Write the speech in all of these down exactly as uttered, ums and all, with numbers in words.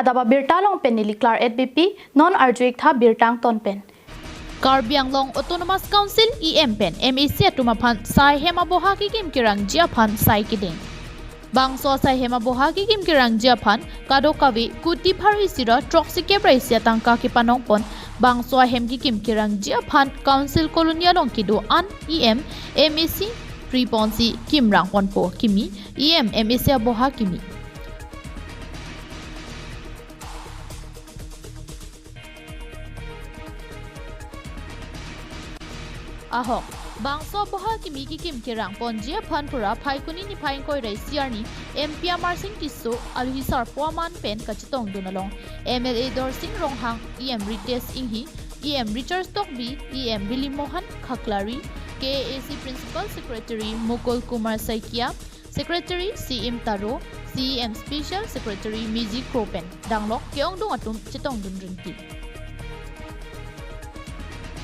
Daba birta along pen neli Claret Beypi, non arju-ik tha birta angton pen. Karbi Anglong Autonomous Council E M pen M A C atum aphan sai hem aboha kekim kerangji aphan sai kedeng. Bangso sai hem aboha kekim kerangji aphan kadokave kuti pharo isi ra throksi kep ra isi atangka kepanong pon, bangso ahem kekim kerangji aphan Council Colony along kedo-an E M, M A C pri ponsi kim rang ponpo kimi, E M, M A C aboha kimi. Ahok, bangso aboha kimi kekim kerang ponji aphan pura Phaikuni niphai ingkoi ra isi arni M P Amarsing Tisso, aluhi sarpo aman pen kachetongdun along M L A Dorsing Ronghang, E M Ritesh Enghi, E M Richard Tokbi, E M Bilimohan Khaklari, K A A C Principal Secretary Mukul Kumar Saikia, Secretary C M Taro, C E M Special Secretary Miji Kro pen danglok ke-ongdung atum chetongdun rinti.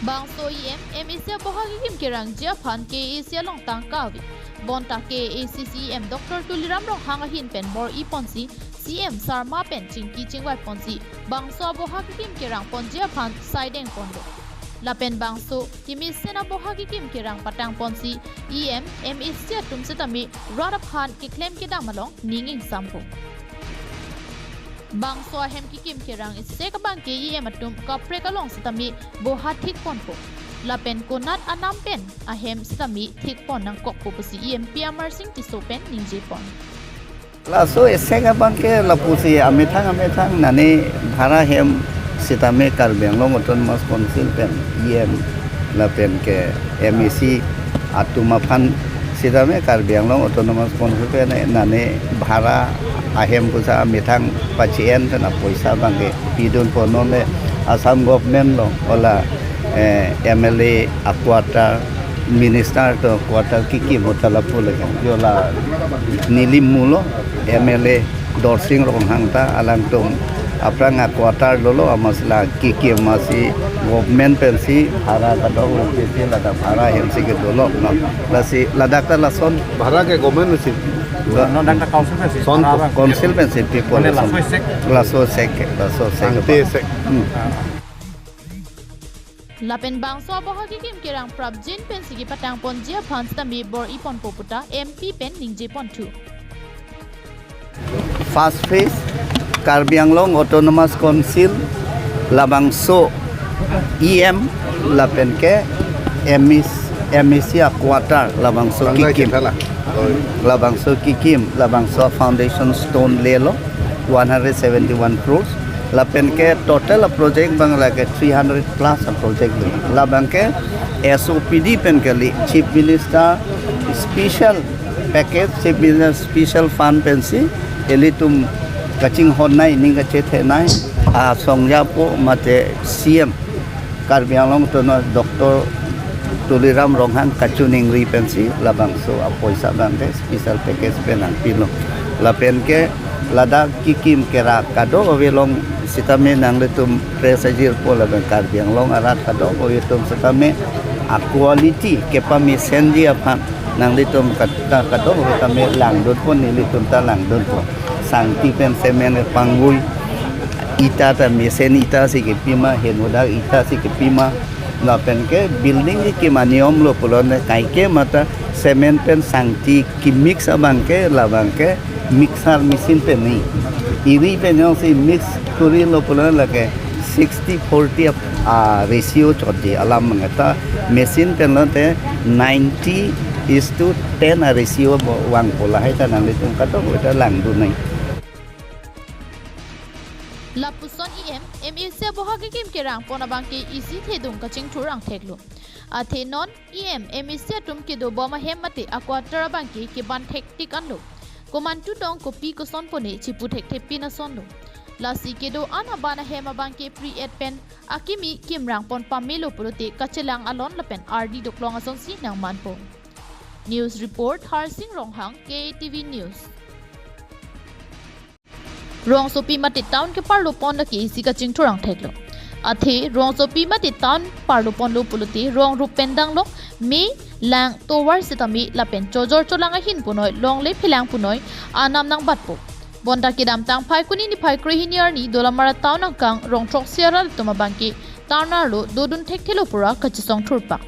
Bangso E M, M A C aboha kekim kerangji aphan K A A C along tangka ave. Bonta K A A C C E M Doctor Tuliram Ronghang ahin pen bor-i ponsi C E M Sarma pen chingki chingvai ponsi bangso aboha kekim kerang ponji aphan sai deng ponlo. Lapen bangso kemesen aboha kekim kerang patang ponsi E M, M A C atum setame rat aphan keklem kedam along ning ingsampo. Bangso ahem kekim kerang isi abang ke E M atum kaprek along setame boha thik ponpo. Lapen konat anam pen ahem setame thik pon nangkokpo pusi E M P Amarsing Tisso pen ningje pon. Laso esek abang ke lapusi amethang amethang nane bhara hem setame Karbi Anglong Autonomous Council pen E M lapen ke M A C atum aphan setame Karbi Anglong Autonomous Council pen nane bhara ahem pusa amethang pachi-en pen apoisa abang ke pidun pon, non le Assam government along ola, eh, M L A a quarter, minister atum quarter kekim ahut ta lapu lake. Jo la neli mulo M L A Dorsing Ronghang ta alangtum aphrang a quarter dolo, amatsi la kekim amatsi government pensi bhara kadokave si ladak bhara hemsi kedo lo, no. Lasi ladak ta lason. Bhara ke government pensi. Non dak ta council pensi. Son bhara abang. Council pensi pi pon. Mane lason. Laso esek. Laso esek, laso esek. Sangti esek. Hmm. Lapen bangso aboha kekim kerang prapjin pensi kepatang ponji aphan setame bor-i ponpo puta M P pen ningje ponthu. First phase, Karbi Anglong Autonomous Council labangso E M lapen ke M A C, M A C a quarter labangso kekim. Labangso kekim, labangso foundation stone lelo, one hundred seventy-one crores. Lapen ke total a project abang lake three hundred plus a project le. Labang ke S O P D pen kali, Chief Minister special package, Chief Minister special fund pensi ilitum kachinghon nai, ning kachethe nai, a songjapo mate C M Karbi Anglong Autonomous Doctor Tuliram Ronghang kachiningri pensi labangso apoisa abang ke special package pen nangpilo. Lapen ke ladak kekim kerang kadokave along setame nanglitum press ajirpo lapen Karbi Anglong arat kadokave atum setame a quality kepamesenji aphan nanglitum kat-, kadokave tame langdunpo, nelitum ta langdunpo. Sangti pen cement pangbui, ita ta mesen ita si kepima, henodak ita si kepima. Lapen ke building kekim aniyom lo pulote kaike mata cement pen sangti kemix abang ke labang ke mixer machine pen ni. Iri pen jongsi mix kurilo pulo lake sixty forty ap-, a ratio chotji alam mangeta machine pen lote ninety is to ten a ratio bo vangpo, lahai ta nanglitum kadokave ta langdun nai. Lapuson E M, M A C aboha kekim kerang pon abang ke isi thedung kachingthur angthek lo. Athe non E M, M A C atum kedo bom ahem mate a quarter abang ke keban thektik anlo. Komantu tong kopi koson pone chipu thekthe pin asonlo. Lasi kedo-an aban ahem abang ke pri-et pen akimi kimrang pon pamelo pulote kachelang alon lapen ardi doklong asonsi nangmanpo. News report, Harsing Ronghang, K A T V News. Rongsopi mate town keparlo pon lake isi kachingthur angthek lo. Athe rongsopi mate town parlo ponlo pulote rong rup pen danglok me, lang, tovar setame lapen chojor cholang ahin punoi, longle phelang punoi anam nangbatpo. Bonta kedamtang Phaikuni niphai krehini arni Dolamara town angkang rong throksi arat atum abangke town arlo dodun thekthelo pura kachesong thurpak.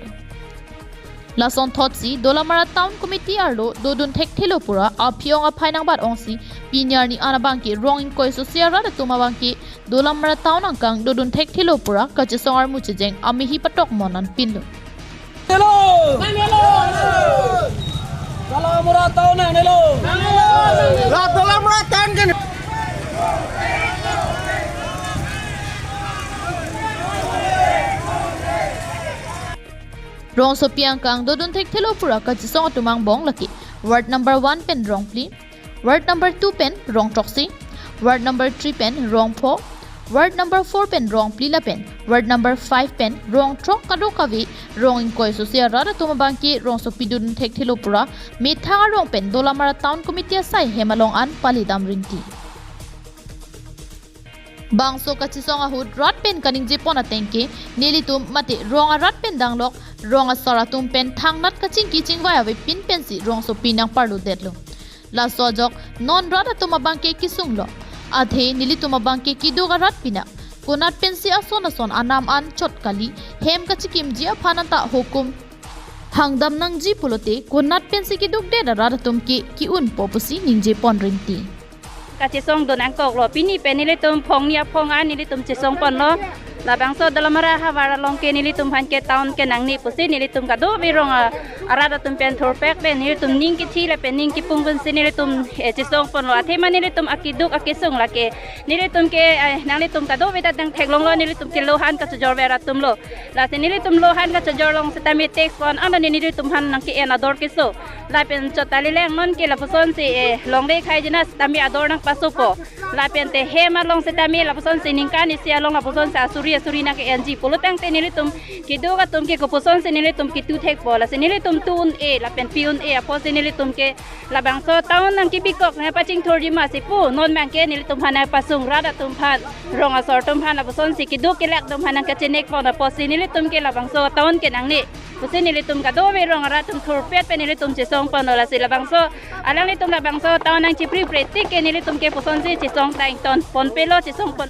Lason thotsi Dolamara town committee arlo dodun thekthelo pura aphi-ong aphai nangbat ongsi pini arni an abangke rong ingkoi sosi arat atum abangke Dolamara town angkang dodun thekthelo pura kachesong armu chejeng amehi patok mon an pinlo. Nelo! Nelo! Dolamara town nangnelo! Nelo! La Dolamara town ke. Rongsopi angkang dodun thekthelo pura kachesong atum angbong lake ward number one pen rong phli, ward number two pen rong throksi, ward number three pen rong pho, ward number four pen rong phli lapen ward number five pen rong throk kadokave rong ingkoi sosi arat atum abangke rongsopi dodun thekthelo pura methang arong pen Dolamara town committee asai hem along an palidam rinti. Bangso kachesong ahut rat pen kaningjepon ateng ke nelitum mate rong arat pen danglok rong asar atum pen thangnat kachingki chingvai avepin pensi rongsopi nangparlodetlo. Laso ajok non rat atum abangke kesunglo. Athe nelitum abangke keduk arat pinak konat pensi ason ason anam an chot kali, hem kachekimji aphan anta hukum hangdam nangji pulote konat pensi kedukdet arat atum ke ke-unpo pusi ningjepon rinti. Kachesong do nangkoklo, pini pen nelitum phongni aphong an nelitum chesongponlo. Labangso Dolamara havar along ke nelitum aphan ke town ke nangne pusi nelitum kadokave rong a-, arat atum pen thurpek pen nelitum ning kithi lapen ning kipung pensi nelitum, eh, chesongponlo. Athema nelitum akeduk akesung lake nelitum ke, eh, nanglitum kadokave ta dang theklonglo, nelitum ke lohan kachojorve arat atumlo. Lasi nelitum lohan kachojor along setame tax pon an nelitum aphan nangke-en ador keso. Lapen chot kali lang non ke lapusonsi, eh, longle khai jina setame ador nangpasopo. Lapen te hem along setame lapusonsi ningkan isi along lapusonsi asuri asuri nangke-enji pulotangte nelitum keduk atum ke kopusonsi nelitum ketu thekpo. Lasi nelitum tu un-e lapen pi un-e apotsi nelitum ke labangso town nangkebikok nangpachingthurji masi pu non abangke nelitum aphan nangpasung rat atum aphan, rong asor atum aphan, lapusonsi keduk kelak atum aphan nangkachinekpon apotsi nelitum ke labangso town ke nangne pusi nelitum kadokave rong arat atum thurpet pen nelitum chesongponlo. Lasi labangso alanglitum labangso town nangchipripre tik ke nelitum ke pusonsi chesong ta ingtonponpelo, chesongpon.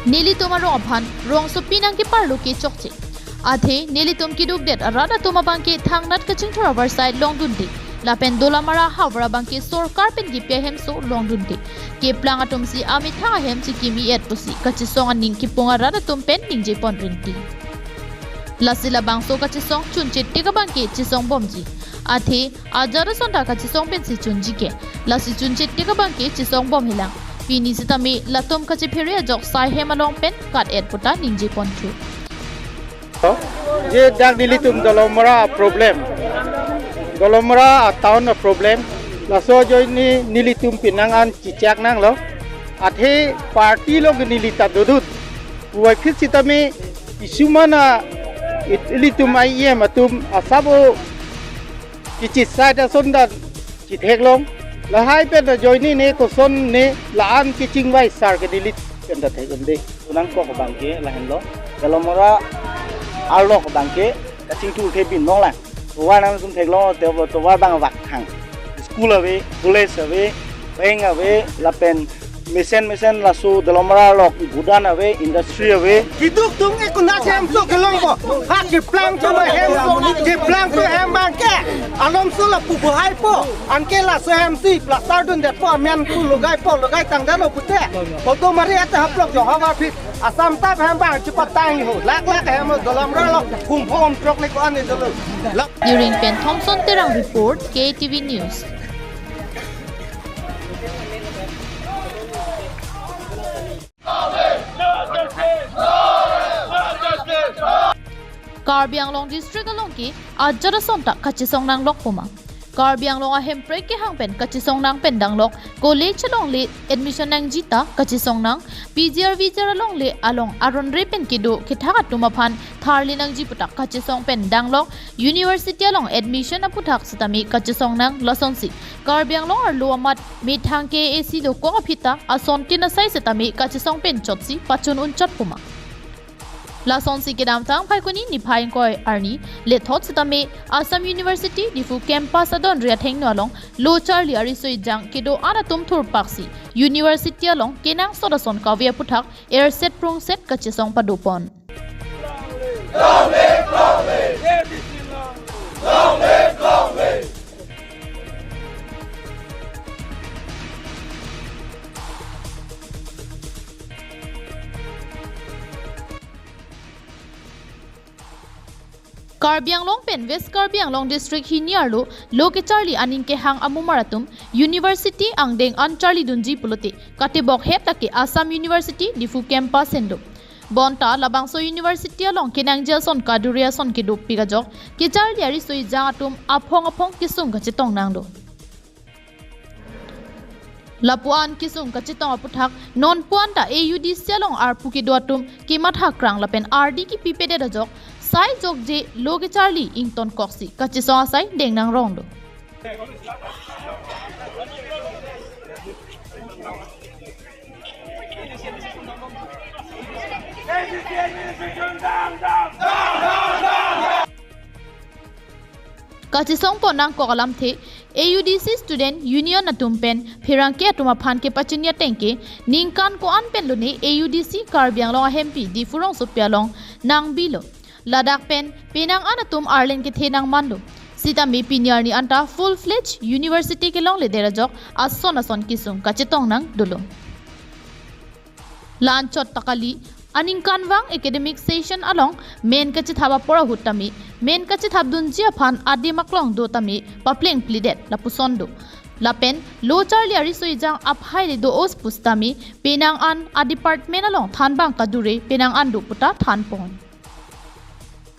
Nelitum arong aphan rongsopi nangkeparlo ke chokche. Athe nelitum kedukdet arat atum abangke thangnat kachingthur avarsai longdunde. Lapen Dolamara havar abangke sorkar pen kipi ahemso longdunde. Keplang atumsi amethang ahem chekimi-et pusi kachesong aning kipung arat atum pen ningjepon rinti. Lasi labangso kachesong chunche tik abangke chesongbomji. Athe ajat ason ta kachesong pensi chunji ke. Lasi chunche tik abangke chesongbom helang. Pini setame latum kachephere ajok sai hem along pen kat-et puta ningjeponthu. Je dak nelitum Dolamara problem. Dolamara a town a problem. Laso ajoine nelitum penang an chichak nanglo. Athe party along neli ta dodun. Puvoiphit setame issue mana it-, ilitum I E M atum asabo kichit side ason dan chitheklong. Lahai pen ajoine ne koson ne la-an kechingvai sar ke neli pen ta thek-un-e. Nangkok abangke lahenlo. Dolamara arlok abangke kachingthur the binong lang. Tovar nangtum theklong te tovar abang vakthang. School ave, college ave, bank ave, lapen mesen mesen laso Dolamara arlok gudan ave, industry ave. Keduk atum ke konat ahemso kelongpo. Ha keplang atum ahemso, keplang atum ahem abangke alomso lapu bohaipo. Anke laso ahemsi plaster dundetpo, amen pu logaipo, logai tangdetlo pute. Koto mari ate haplok jo havar phit. Assam ta ahem abang chepatang ho. Lak lak ahem Dolamara arlok. Kum phom trok le ko-an ne dolo. Lak. During pen Thompson Terang report, K T V News. Karbi Anglong district along ke ajat ason ta kachesong nanglok puma. Karbi Anglong ahemprek kehang pen kachesong nang pen danglok, college alongle admission nangji ta kachesong nang, P G R V G R alongle along aron re pen kedo kethak atum aphan tharli nangji puta kachesong pen danglok, university along admission aputhak setame kachesong nang, lasonsi Karbi Anglong arlo amat methang K A A C dokok aphi ta asontin asai setame kachesong pen chotsi pachun unchot puma. Lasonsi kedamtang Phaikuni niphai ingkoi arni lethot sitame Assam University Diphu campus adonri athengno along lo charli ariso ejang kedo-an atum thurpaksi university along kenangsot ason kave aputhak erset prungset kachesong padopon. Karbi Anglong pen West Karbi Anglong District hini arlo lo kecharli aning kehang amumar atum university angdeng an charlidunji pulote katebok het lake Assam University Diphu campus henlo. Bonta labangso university along kenangji ason kadure ason kedopik ajok kecharli ariso ejang atum aphong aphong kesung kachetong nanglo. Lapu-an kesung kachetong aputhak nonpu-an ta A U D C along arpu kedo atum kematha krang lapen ardi kepipedet ajok sai jokje lo kecharli ingtonkoksi kachesong asai deng nangronglo. Kachesongpon nangkok alamthe A U D C Student Union atum pen pherangke atum aphan kepachini ateng ke ningkan ko-an pen lone A U D C Karbi Anglong ahempi Diphu rongsopi along nangbilo. Ladak pen penang an atum arleng kethe nangmanlo. Sitame pini arni anta full fledged university kelongledet ajok ason ason kesung kachetong nang dolo. La-anchot ta kali, aningkanvang academic session along men kachethap apor ahut tame men kachethapdunji aphan adim aklong do tame paplengplidet lapuson do. Lapen lo charli ariso ejang aphai le do-os pusitame penang an a department along thanbang kadure penang an do puta thanpon.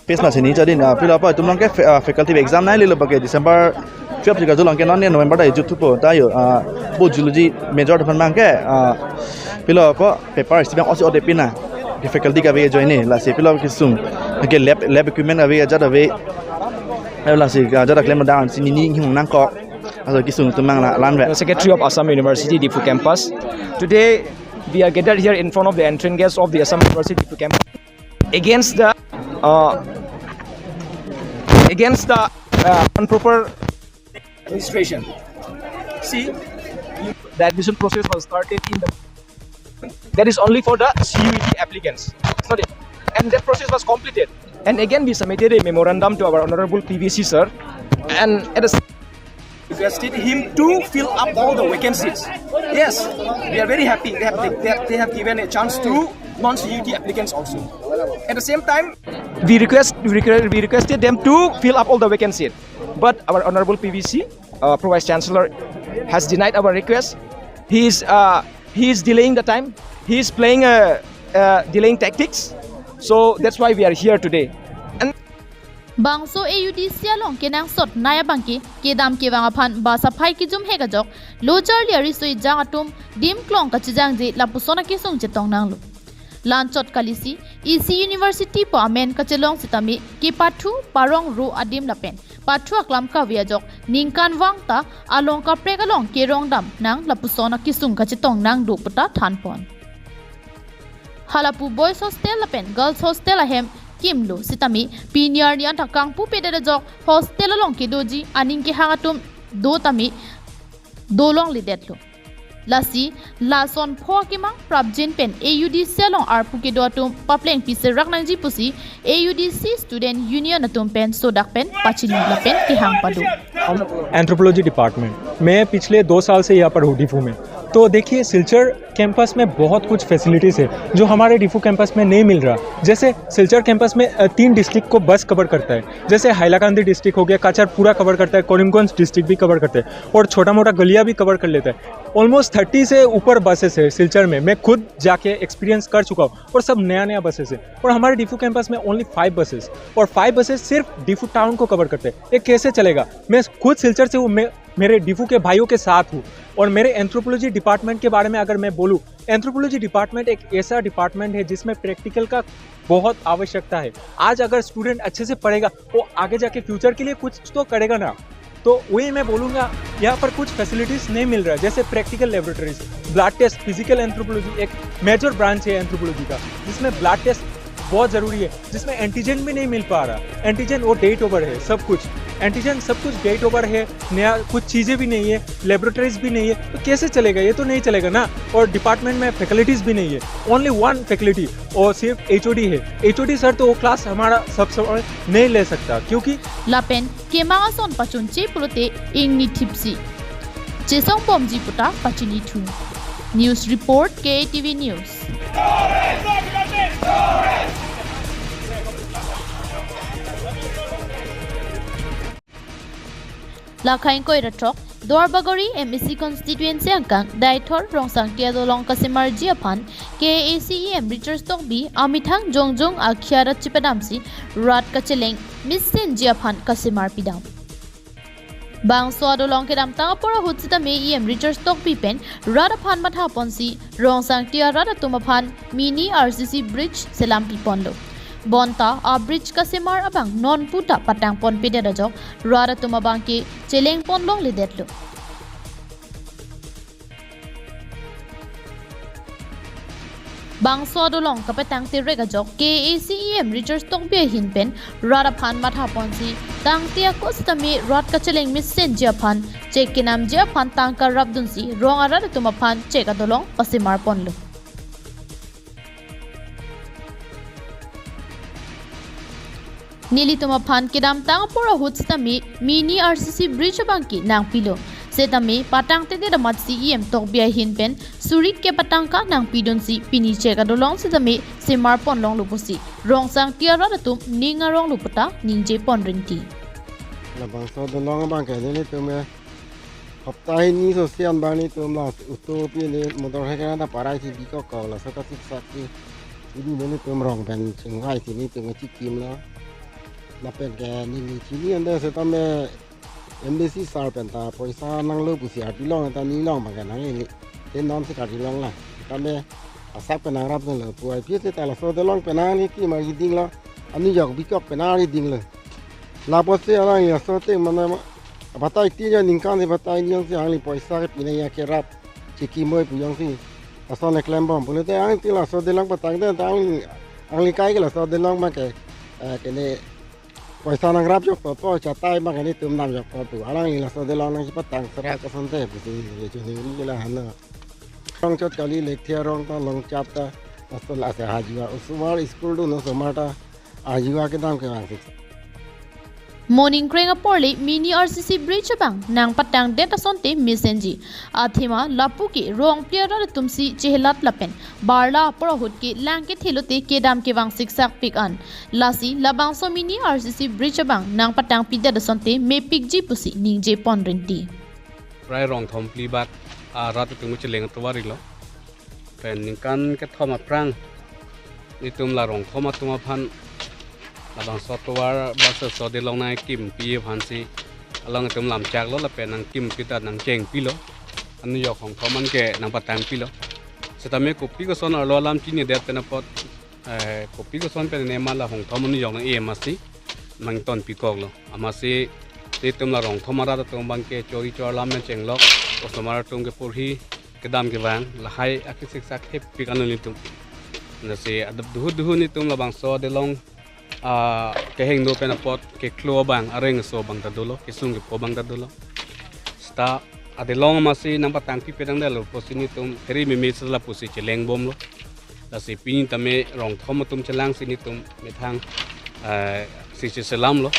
Pes na sini jadi na pilo apa itum long ke fa-, ah, faculty exam nai lilo bagi December twelve tiga julang ke non ne November ta ejut thupo ta yo, ah, bo zoology major teman mang ke, ah, pilo apa paper isi bang osi ode pina ke faculty kave join ne lasi pilo kesung ke lab, lab equipment kave ajat ave. Ayo lasi ajat klem dan sini ni hing nangkok. Aso kesung tumang la lan ve. Secretary of Assam University Diphu campus. Today we are gathered here in front of the entrance gate of the Assam University Diphu campus against the, uh, against the, uh, improper administration. See, the admission process was started in the, that is only for the C U E T applicants. It's not it. And that process was completed. And again, we submitted a memorandum to our Honorable P V C sir. And at the requested him to fill up all the vacancies. Yes, we are very happy. They have, they, they have, they have given a chance to non-C U E T applicants also. At the same time, we request, we request, we requested them to fill up all the vacancies. But our Honorable P V C, uh, Pro Vice Chancellor, has denied our request. He is, uh, he is delaying the time. He is playing, uh, uh, delaying tactics. So that's why we are here today. And bangso A U D C along kenangsot nai abangke kedam kevang aphan bus aphai kejum hek ajok lo charli ariso ejang atum dim klong kachejangje lapuson akesung chetong nanglo. La-anchot kalisi isi university pu amen kachelong sitame kepathu parong ro adim lapen pathu aklam kave ajok ningkanvang ta along kaprek along kerong dam nang lapuson akesung kachetong nang do puta thanpon. Halapu boys hostel lapen girls hostel ahem kimlo sitame pini arni anta kangpupedet ajok hostel along kedoji aning kehang atum do tame dolongledetlo. Lasi lason pho akemang prapjin pen A U D C along arpu kedo atum paplengpi serak nangji pusi A U D C Student Union atum pen sodak pen pachini lapen kehang pado. Anthropology department. मैं पिछले दो साल से यहाँ पर हूँ डिफू में। तो देखिए, सिलचर कैंपस में बहुत कुछ फैसिलिटीज़ है जो हमारे डिफू कैंपस में नहीं मिल रहा। जैसे सिलचर कैंपस में, अ, तीन डिस्ट्रिक्ट को बस कवर करता है, जैसे हाइलाकांदी डिस्ट्रिक्ट हो गया, काचार पूरा कवर करता है, करीमगंज डिस्ट्रिक्ट भी कवर करता है और छोटा मोटा गलियाँ भी कवर कर लेता है। ऑलमोस्ट थर्टी से ऊपर बसेस है सिलचर में। मैं खुद जाके एक्सपीरियंस कर चुका हूँ और सब नया नया बसेस है। और हमारे डिफू कैंपस में ओनली फाइव बसेस, और फाइव बसेस सिर्फ डिफू टाउन को कवर करते हैं। ये कैसे चलेगा? मैं खुद सिलचर से हूँ, मैं, मेरे डिफू के भाइयों के साथ हूँ। और मेरे एंथ्रोपोलॉजी डिपार्टमेंट के बारे में अगर मैं बोलूँ, एंथ्रोपोलॉजी डिपार्टमेंट एक ऐसा डिपार्टमेंट है जिसमें प्रैक्टिकल का बहुत आवश्यकता है। आज अगर स्टूडेंट अच्छे से पढ़ेगा, वो आगे जाके फ्यूचर के लिए कुछ तो करेगा ना। तो वही मैं बोलूँगा, यहाँ पर कुछ फैसिलिटीज़ नहीं मिल रहा है, जैसे practical laboratories, blood test, physical anthropology एक मेजर ब्रांच है एंथ्रोपोलॉजी का, जिसमें ब्लड टेस्ट बहुत ज़रूरी है, जिसमें एंटीजन भी नहीं मिल पा रहा। एंटीजन वो डेट ओवर है, सब कुछ एंटीजन, सब कुछ डेट ओवर है, नया कुछ चीज़ें भी नहीं है, लेबोरेटरीज भी नहीं है, तो कैसे चलेगा? ये तो नहीं चलेगा ना। और डिपार्टमेंट में फैकल्टीज भी नहीं है, ओनली वन फैकल्टी, और सिर्फ एचओडी है। एचओडी सर तो वो क्लास हमारा सब समय नहीं ले सकता, क्योंकि Lapen kemang ason pachunche pulote ingni thipsi chesong bomji puta pachini thu. News report, K A T V News. Lakhai ingkoi ra throk, Duarbagori M A C constituency angkang Daithor Rongsangti adolong kasemarji aphan K A A C E M Richard Tokbi amethang jongjong akhia rat chipadamsi rat kacheleng mesenji aphan kasemar pidam. Bangso adolong kedamtang apor ahut sitame E M Richard Tokbi pen rat aphan mathaponsi Rongsangti arat atum aphan mini R C C bridge selam piponlo. Bonta a bridge kasemar abang non puta patangponpedet ajok rat atum abangke chelengpon longledetlo. Bangso adolong kapatang terek ajok K A A C E M Richard Tokbi ahin pen rat aphan mathaponsi tangte ako sitame rat kacheleng mesenji aphan chek kenamji aphan tangka rapdunsi rong arat atum aphan chek adolong pasemarponlo. Nelitum aphan kedamtang apor ahut sitame mini R C C bridge abangke nangpilo. Setame patangtedet amatsi E M Tokbi ahin pen suri kep atangka nangpidunsi pini chek adolong sitame semarpon longlo pusi Rongsangti arat atum ning aronglo puta ningjeponrinti. Labangso adolong abangke nelitum ke hopta hini sosi an bang nelitum la auto pi le motor hai kana ta parai si bikok kok laso kasiksak si. Pini nelitum rong pen chingvai si nelitum kachikimlo. Lapen ke neli chini ande setame M D C sir pen ta poisa nanglo pusi arti long ta neli long abangke nangli. Te non si karti long la. Tame asap pen nangrapdunlo pu ai pi seta laso adolong pen nangli kim ari dinglo. Anujok bikok pen ari dinglo. Lapusi alangli laso te mane batai ti jo ningkan si batai ni jongsi alangli poisa kepi nangji akerap chikimoi pu jongsi lason le klembom pulote alangli ti laso adolong patangdet ta alangli, alangli kai ke laso adolong abangke, eh, kene poisa nangrap jokpo, po chatai abangke nelitum dam jokpo pu. Alangli laso adolong nangchipatang serak asonte pusi neli choningri ke la hano. Rong chot kali, lekthe arong ta, long chap ta, laso lasi hajiwa osomar school dun osomar ta hajiwa kedam kevang sik. Mo ningkreng apor le mini R C C bridge abang nangpatangdet asonte mesenji. Athema lapu ke rong phli arat atumsi chehelat lapen barla apor ahut ke lang kethe lote kedam kevang siksak pik an. Lasi labangso mini R C C bridge abang nangpatangpidet asonte mepikji pusi ningjeponrinti. Prai rong thom phli bak arat atum kacheleng atovar-iklo. Pen ningkan kethom aphrang nelitum la rong thom atum aphan labangso atovar ba laso adolong nangkimpi aphansi alangtum lamchaklo lapen nangkimpi ta nangchengpilo. Anujok rong thom anke nangpatangpilo. Setame kopi koson arlo alam chinidet pen apot, eh, kopi koson pen ne ma la rong thom anujok nang-e amatsi nangtonpikoklo. Amatsi nelitum la rong thom arat atum abangke chori chor lam pen chenglok, osomar atum ke porhi kedam kevang lahai akisiksak thepik an nelitum. Lasi adap duhu duhu nelitum labangso adolong, ah, kehingno pen apot keklo abang, areng aso abang ta dolo, kesung kepo abang ta dolo. Seta adolong amatsi nangpatangpi pedang dalo pusi nelitum theri meme sala pusi chelengbomlo. Lasi pini tame rong thom atum chelangsi nelitum methang, eh, si cheselamlo.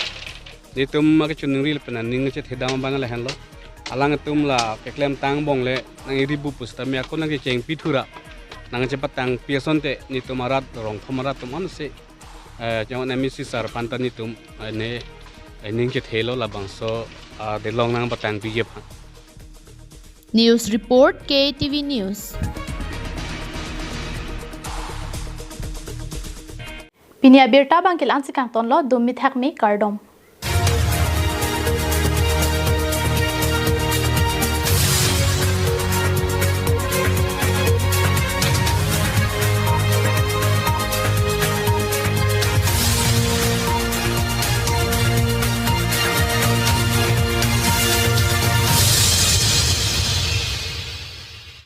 Nelitum ma kechoningri lapen aning kachethedam abang lahenlo. Alangtum la keklemtang bongle nang-iri bu pusitame ako nangkechengpi thura nangchepatangpi asonte nelitum arat rong thom arat atum ansi, eh, jong M A C sir aphan ta nelitum, eh, ne, eh, ning chethelo labangso, ah, adolong nangpatangpiji aphan. News report, K A T V News. Pini abirta abangke la-ansi kangtonlo, dum mithak me kardom.